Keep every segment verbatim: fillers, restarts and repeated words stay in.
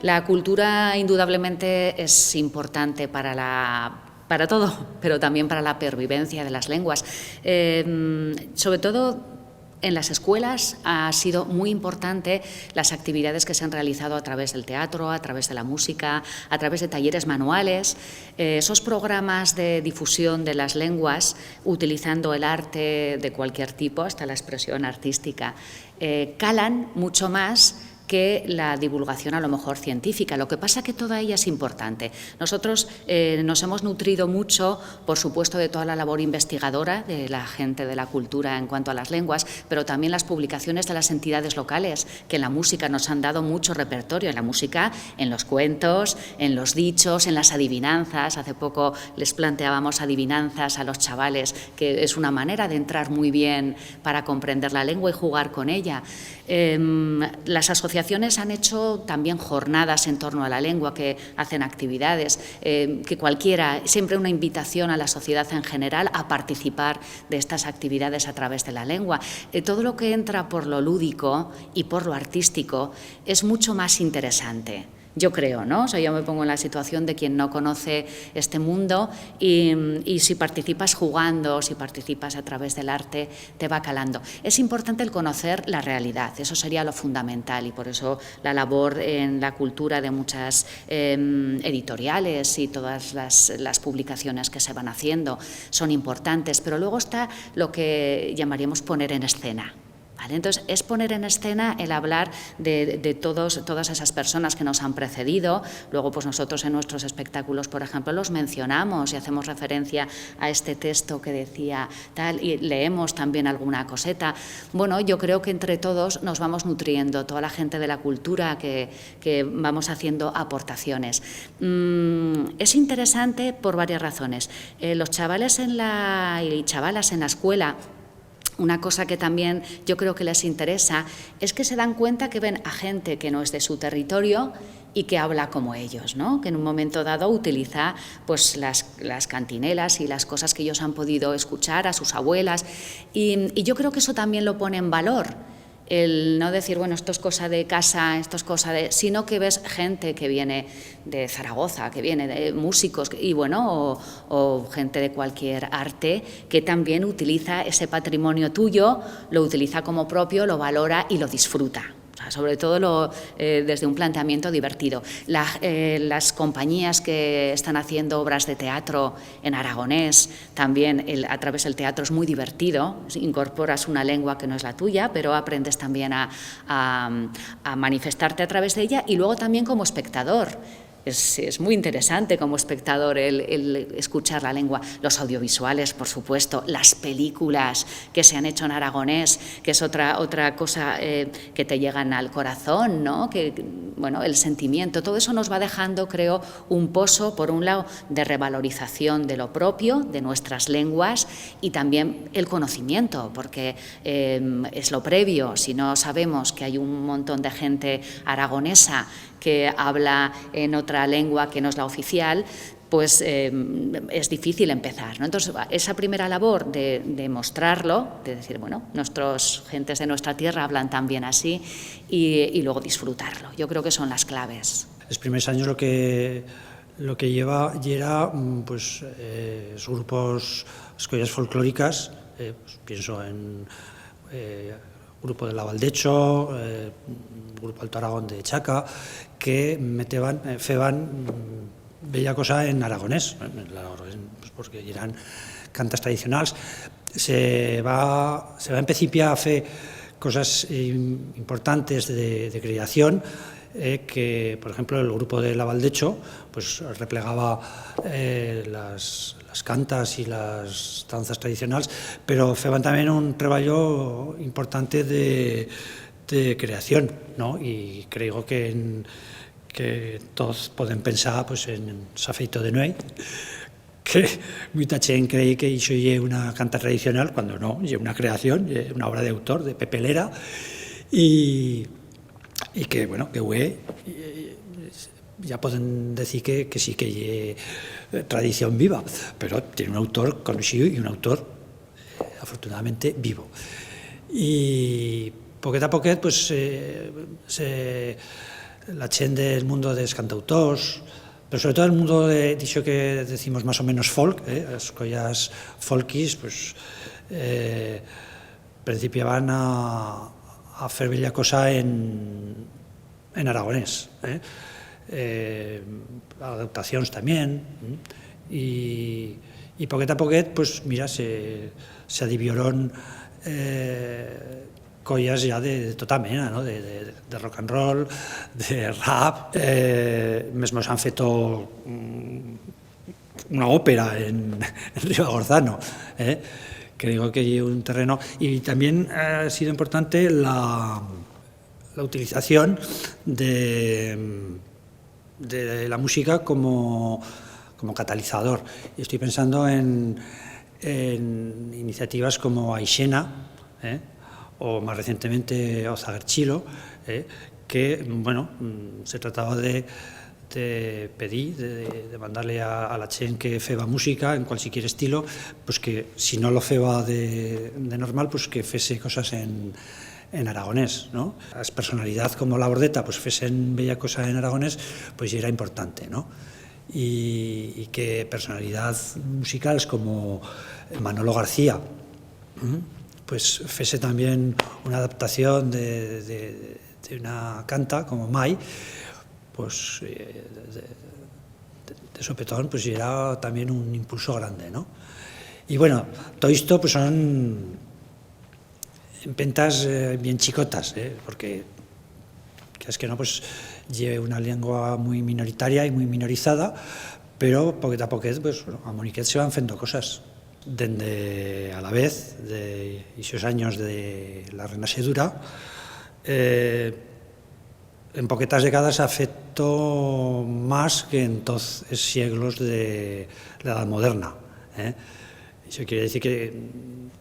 La cultura, indudablemente, es importante para la, para todo, pero también para la pervivencia de las lenguas. Em, sobre todo, en las escuelas ha sido muy importante las actividades que se han realizado a través del teatro, a través de la música, a través de talleres manuales, eh, esos programas de difusión de las lenguas utilizando el arte de cualquier tipo, hasta la expresión artística, eh, calan mucho más que la divulgación a lo mejor científica. Lo que pasa que toda ella es importante. Nosotros, eh, nos hemos nutrido mucho, por supuesto, de toda la labor investigadora de la gente de la cultura en cuanto a las lenguas, pero también las publicaciones de las entidades locales, que en la música nos han dado mucho repertorio, en la música, en los cuentos, en los dichos, en las adivinanzas. Hace poco les planteábamos adivinanzas a los chavales, que es una manera de entrar muy bien para comprender la lengua y jugar con ella. Em, las asociaciones han hecho también jornadas en torno a la lengua, que hacen actividades, em, que cualquiera, siempre una invitación a la sociedad en general a participar de estas actividades a través de la lengua. Eh, todo lo que entra por lo lúdico y por lo artístico es mucho más interesante. Yo creo, ¿no? O sea, yo me pongo en la situación de quien no conoce este mundo y, y si participas jugando, si participas a través del arte, te va calando. Es importante el conocer la realidad, eso sería lo fundamental, y por eso la labor en la cultura de muchas, em, editoriales y todas las, las publicaciones que se van haciendo son importantes, pero luego está lo que llamaríamos poner en escena. ¿Vale? Entonces, es poner en escena el hablar de, de todos, todas esas personas que nos han precedido. Luego, pues nosotros en nuestros espectáculos, por ejemplo, los mencionamos y hacemos referencia a este texto que decía tal, y leemos también alguna coseta. Bueno, yo creo que entre todos nos vamos nutriendo, toda la gente de la cultura que, que vamos haciendo aportaciones. Mm, es interesante por varias razones. Eh, los chavales en la, y chavalas en la escuela, una cosa que también yo creo que les interesa es que se dan cuenta que ven a gente que no es de su territorio y que habla como ellos, ¿no? Que en un momento dado utiliza, pues, las, las cantinelas y las cosas que ellos han podido escuchar a sus abuelas. Y, y yo creo que eso también lo pone en valor. El no decir, bueno, esto es cosa de casa, esto es cosa de, sino que ves gente que viene de Zaragoza, que viene de músicos, y bueno, o, o gente de cualquier arte que también utiliza ese patrimonio tuyo, lo utiliza como propio, lo valora y lo disfruta. O sea, sobre todo lo, eh, desde un planteamiento divertido. La, eh, las compañías que están haciendo obras de teatro en aragonés, también el, a través del teatro es muy divertido, incorporas una lengua que no es la tuya, pero aprendes también a, a, a manifestarte a través de ella y luego también como espectador. Es, es muy interesante como espectador el, el escuchar la lengua. Los audiovisuales, por supuesto, las películas que se han hecho en aragonés, que es otra, otra cosa, eh, que te llegan al corazón, ¿no? Que, bueno, el sentimiento, todo eso nos va dejando, creo, un pozo, por un lado, de revalorización de lo propio, de nuestras lenguas, y también el conocimiento, porque, em, es lo previo. Si no sabemos que hay un montón de gente aragonesa que habla en otra lengua que no es la oficial, pues, em, es difícil empezar, ¿no? Entonces, esa primera labor de, de mostrarlo, de decir, bueno, nuestros gentes de nuestra tierra hablan también así, y, y luego disfrutarlo. Yo creo que son las claves. Los primeros años lo que, lo que lleva, yera, mm, pues, eh, los grupos, las collas folcloricas, eh, pues, pienso en, eh, grupo de la Valdecho, eh, grupo Alto Aragón de Chaca, que meteban, eh, feban, mm, bella cosa en aragonés, en el aragonés, pues, porque yeran cantas tradicionals. Se va, se va empecipiar a fer cosas, eh, importantes de, de creación, eh, que, por ejemplo, el grupo de la Valdecho, pues, replegaba, eh, las, las cantas y las danzas tradicionals, pero feban también un treballo importante de, de creación, ¿no? Y creo que en, que toz podem pensar, pues, en S'ha feito de nueit, que muita chent crei que ixo ye una canta tradicional, cuando no, ye una creación, ye una obra d'autor, de Pepe Lera, y, y que, bueno, que hue, eh, ya podem decir que, que sí que ye, eh, tradición viva, pero tiene un autor conoixiu y un autor, eh, afortunadamente vivo. Y poquet a poquet, pues, eh, se, la chent del mundo dels cantautors, pero sobre todo el mundo de, d'ixo que decimos más o menos folk, eh, las collas folkis, pues, eh, principiaban a, a fer bella cosa en, en aragonés, eh. Eh, adaptacions tamién, mm, y, y poquet a poquet, pues, mira, se, se adivioron, eh, collas ya de, de tota mena, no? De, de, de rock and roll, de rap, eh, mesmo s'han feto, mm, una ópera en, en Ribagorzano, eh? Que digo que ye un terreno, y tamién ha sido importante la, la utilización de, de la música como, como catalizador. Y estoy pensando en, en iniciativas como Aixena, eh, o más recientemente O Zaguerchilo, eh, que, bueno, mm, se trataba de, de pedir, de, de mandar-le a, a la chent que feba música en cualsiquier estilo, pues que si no lo feba de, de normal, pues que fese cosas en, en aragonés, no? As personalidaz como Labordeta, pues, fesen bella cosa en aragonés, pues, yera importante, no? Y, y que personalidaz musicals como Manolo García, mm, pues, fese tamién una adaptación de, de, de una canta como Mai, pues, eh, de, de, de sopetón, pues, yera tamién un impulso grande, no? Y, bueno, todo isto, pues, son empentas, eh, bien chicotas, eh, porque, quieras que no, pues, ye una lengua muy minoritaria y muy minorizada, pero poquet a poquet, pues, bueno, a moniquet se van fendo cosas. Dende a la vez de ixos anyos de la Renaixedura, eh, en poquetas decadas s'ha feto más que en toz es sieglos de l'Edat Moderna, eh. Ixo quiere decir que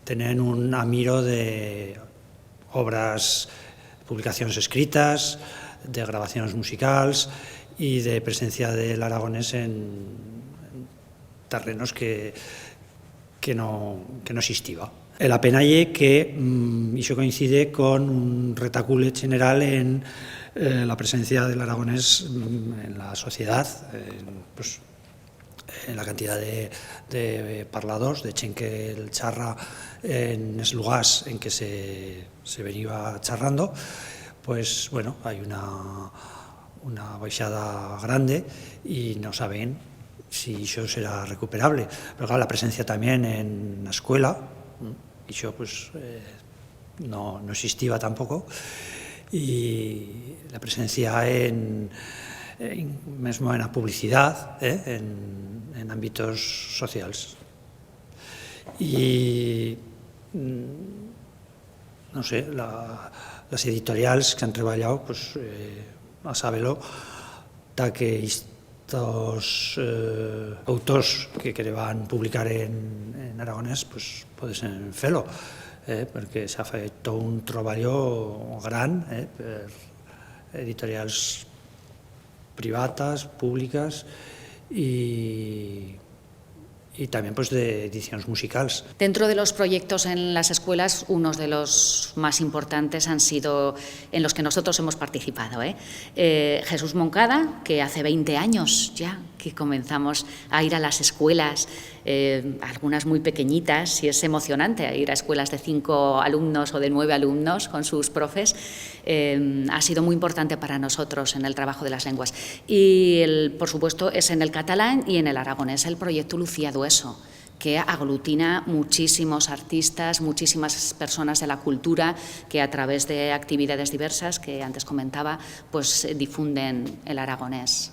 tenen un amiro de obras, publicacions escritas, de grabacions musicals y de presencia de l'aragonés en, en terrenos que, que no, que no existiba. La pena ye que, mm, ixo coincide con un retacule general en, eh, la presencia de l'aragonés, mm, en la sociedad, en, pues, en la cantidad de, de parladors, de chent que el charra en es lugars en que se, se veniba charrando, pues, bueno, hai una, una baixada grande y no saben si ixo será recuperable. Pero, claro, la presencia tamién en la escuela, mm, ixo, pues, eh, no, no existiba tampoco, y la presencia en, en, mesmo en la publicidad, eh, en, en ámbitos socials. Y, mm, no sé, la, las editorials que han treballau, pues, eh, a saber-lo, ta que estos, eh, autors que quereban publicar en, en aragonés, pues, podesen fer-lo, eh, porque s'ha feto un treballo gran, eh, per editorials privatas, publicas y, y tamién, pues, de edicions musicals. Dentro de los proyectos en las escuelas, unos de los más importantes han sido en los que nosotros hemos participado, ¿eh? Eh, Jesús Moncada, que hace veinte años ya que comenzamos a ir a las escuelas, eh, algunas muy pequeñitas, y es emocionante ir a escuelas de cinco alumnos o de nueve alumnos con sus profes, eh, ha sido muy importante para nosotros en el trabajo de las lenguas. Y, el, por supuesto, es en el catalán y en el aragonés el proyecto Lucía Dueso, que aglutina muchísimos artistas, muchísimas personas de la cultura que a través de actividades diversas que antes comentaba, pues, difunden el aragonés.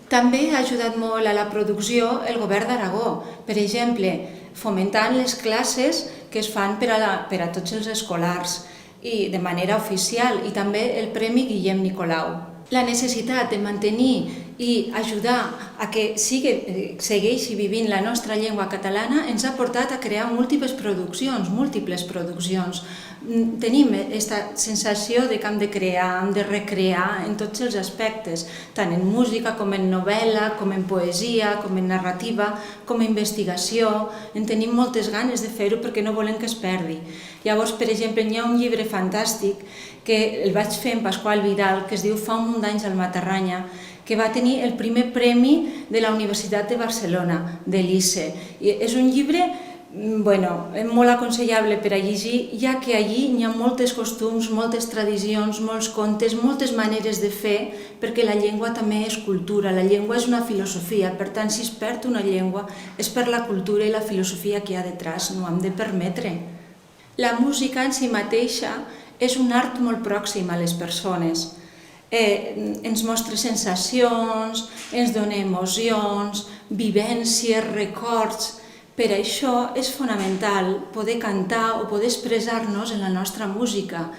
També ha ajudat molt a la producció el Govern d'Aragó, per exemple, fomentant les classes que es fan per a la, per a tots els escolars i de manera oficial, i també el Premi Guillem Nicolau. La necessitat de mantenir I ajudar a que sigue, eh, segueixi vivint la nostra llengua catalana ens ha portat a crear múltiples produccions, múltiples produccions. Mm, tenim esta sensació de que hem de crear, hem de recrear en tots els aspectes, tant en música com en novel·la, com en poesia, com en narrativa, com en investigació. En tenim moltes ganes de fer-ho perquè no volem que es perdi. Llavors, per exemple, n'hi ha un llibre fantàstic que el vaig fer en Pasqual Vidal, que es diu Fa un munt d'anys al Matarranya, que va tenir el primer premi de la Universitat de Barcelona, de l'ISE. I és un llibre, mm, bueno, eh, molt aconsellable per a llegir, ja que allí n'hi ha moltes costums, moltes tradicions, molts contes, moltes maneres de fer, perquè la llengua també és cultura, la llengua és una filosofia, per tant, si es perd una llengua, és per la cultura i la filosofia que hi ha detrás, no ho hem de permetre. La música en si mateixa és un art molt pròxim a les persones. Eh, ens mostra sensacions, ens dona emocions, vivències, records. Per això és fonamental poder cantar o poder expressar-nos en la nostra música.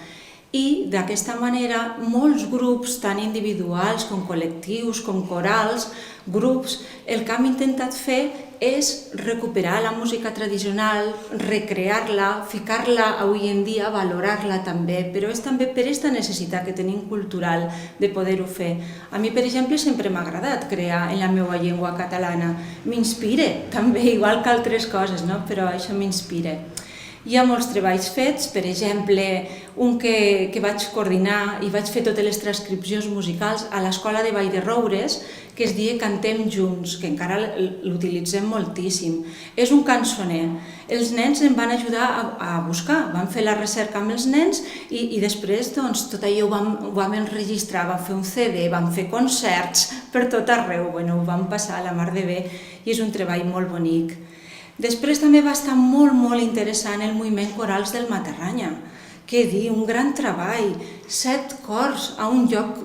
I d'aquesta manera, molts grups, tant individuals com col·lectius, com corals, grups, el que hem intentat fer és recuperar la música tradicional, recrear-la, ficar-la avui en dia, valorar-la també, però és també per esta necessitat que tenim cultural de poder-ho fer. A mi, per exemple, sempre m'ha agradat crear en la meua llengua catalana. M'inspire, també, igual que altres coses, no? Però això m'inspira. Hi ha molts treballs fets, per exemple, un que, que vaig coordinar i vaig fer totes les transcripcions musicals a l'escola de Vall de Roures, que es die Cantem Junts, que encara l-, l'utilitzem moltíssim. És un cançoner. Els nens em van ajudar a, a buscar, vam fer la recerca amb els nens i, i després, doncs, tot allò ho vam, ho vam enregistrar, vam fer un CD, vam fer concerts per tot arreu, bueno, ho vam passar a la mar de bé i és un treball molt bonic. Després també va estar molt, molt interessant el moviment Corals del Matarranya. Què dir, un gran treball, set cors a un lloc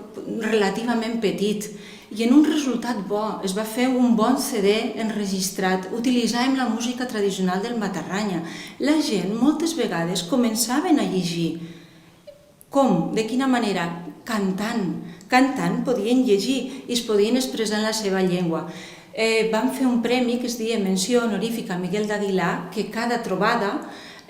relativament petit, i en un resultat bo, es va fer un bon CD enregistrat, utilitzàvem la música tradicional del Matarranya. La gent, moltes vegades, començaven a llegir. Com? De quina manera? Cantant. Cantant podien llegir i es podien expressar en la seva llengua. Eh, vam fer un premi que es deia Menció Honorífica Miguel d'Aguilar, que cada trobada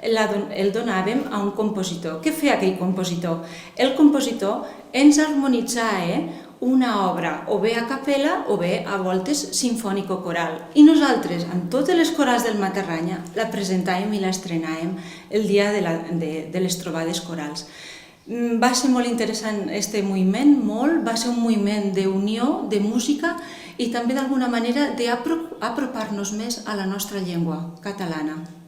la don-, el donàvem a un compositor. Què feia aquell compositor? El compositor ens harmonitzava una obra, o bé a capella o bé a voltes sinfònico-coral. I nosaltres, amb totes les corals del Matarranya, la presentàvem i la estrenàvem el dia de la, de, de les trobades corals. Mm, va ser molt interessant este moviment, molt, va ser un moviment d'unió, de música i també d'alguna manera d'apro-, apropar-nos més a la nostra llengua catalana.